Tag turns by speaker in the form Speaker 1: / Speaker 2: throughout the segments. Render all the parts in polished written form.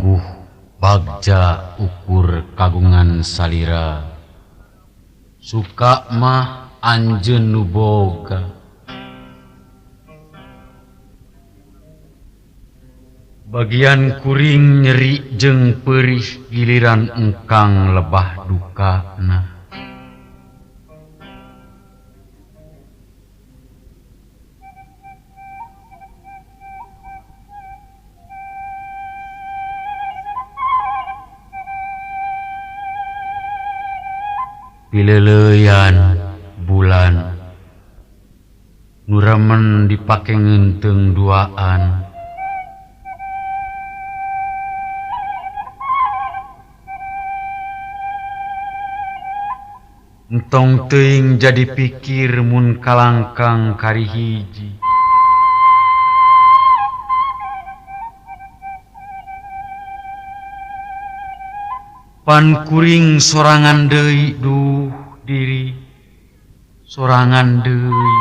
Speaker 1: Sungguh bagja ukur kagungan salira. Suka mah anjeun nu boga. Bagian kuring nyeri jeung perih giliran engkang lebah dukana. Pileleuyan bulan nu remen dipake ngeunteung duaan. Entong teuing jadi pikir mun kalangkang kari hiji. Pan kuring sorangan deui duh diri sorangan deui.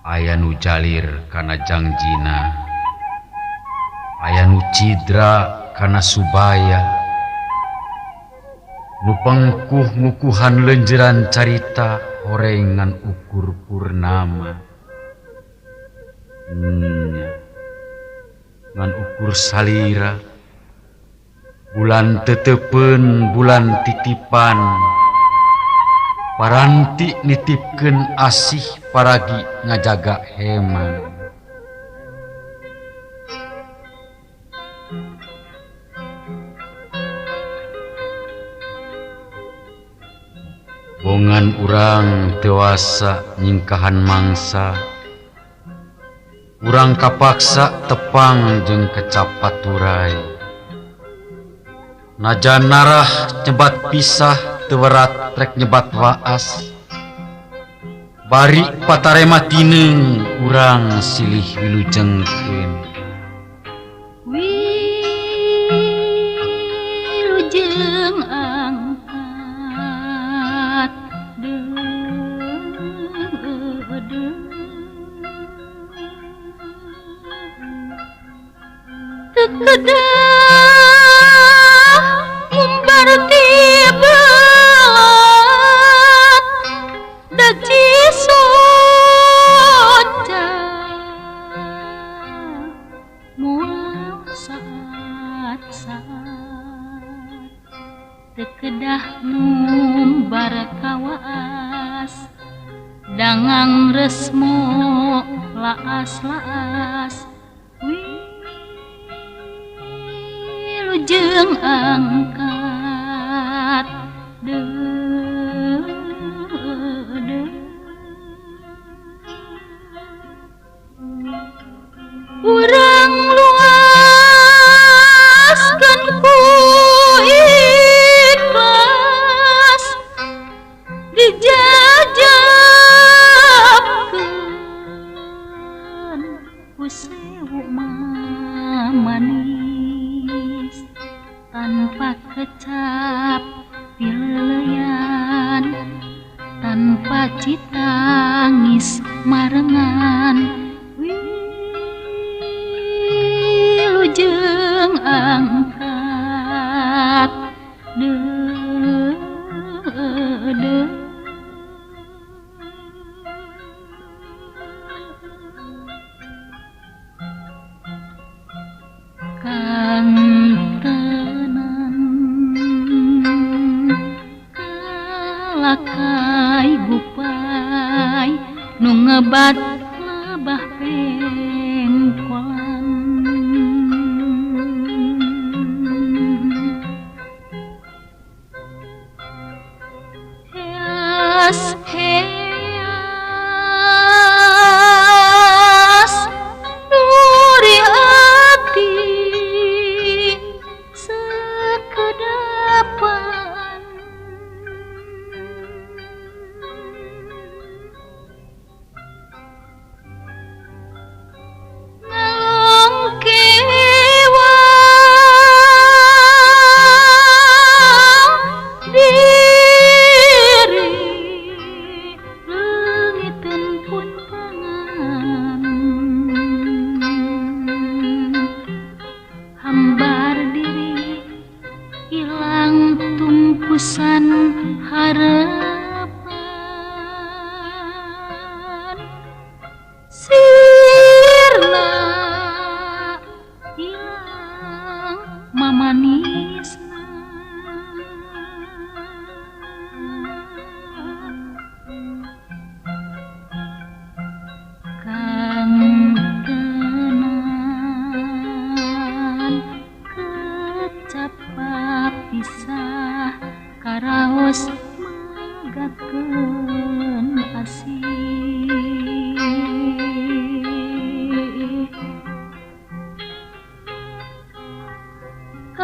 Speaker 1: Aya nu jalir kana jangjina, aya nu cidra kana subaya, nu pengkuh ngukuhan lenjeran carita horeng ngan ukur purnama. Ngan ukur salira, bulan teteupeun bulan titipan. Paranti nitipkeun asih paragi ngajaga heman. Bongan urang tewasa nyingkahan mangsa, urang kapaksa tepang jeung kecap paturai. Najan narah nyebat pisah teu werat rek nyebat waas. Bari patarema tineung urang silih wilujengkeun.
Speaker 2: Wilujeng angkat deudeuh teu kedah ngumbar ti belat daci soca moal saat-saat teu kedah ngumbar kawaas dangang resmo laas-laas. Wilujeng angkat deudeuh urang luaskeun ku ikhlas dijajabkeun ku sewu mamanis tanpa kecap pileleyan tanpa citangis marengan. Wilujeng angkat deudeuh kantenan kalakai gupai nu ngebat lebah pengkolan.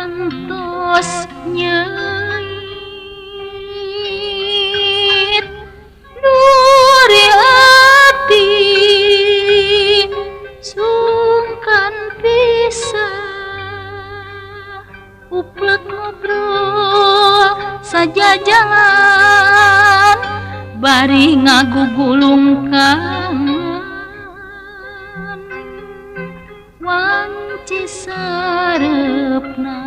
Speaker 2: Parantos nyeuit duri ati sungkan pisah uplek ngobrol saja jalan bari ngagugulung kangen wanci sareupna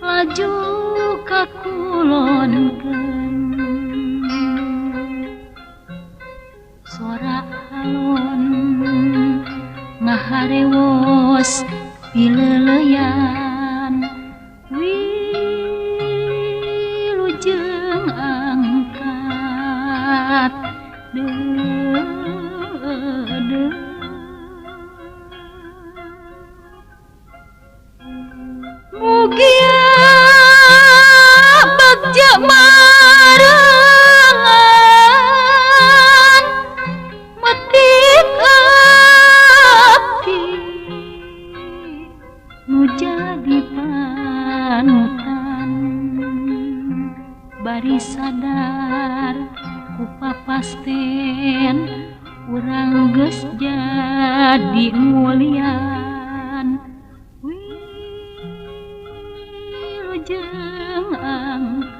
Speaker 2: laju kakulonkeun sora alon ngaharewos pileleyan wilujeng angkat deudeuh. Mugia bagja marengan metik api nu jadi panutan bari sadar ku papasten urang geus jadi mulian wilujeng angkat.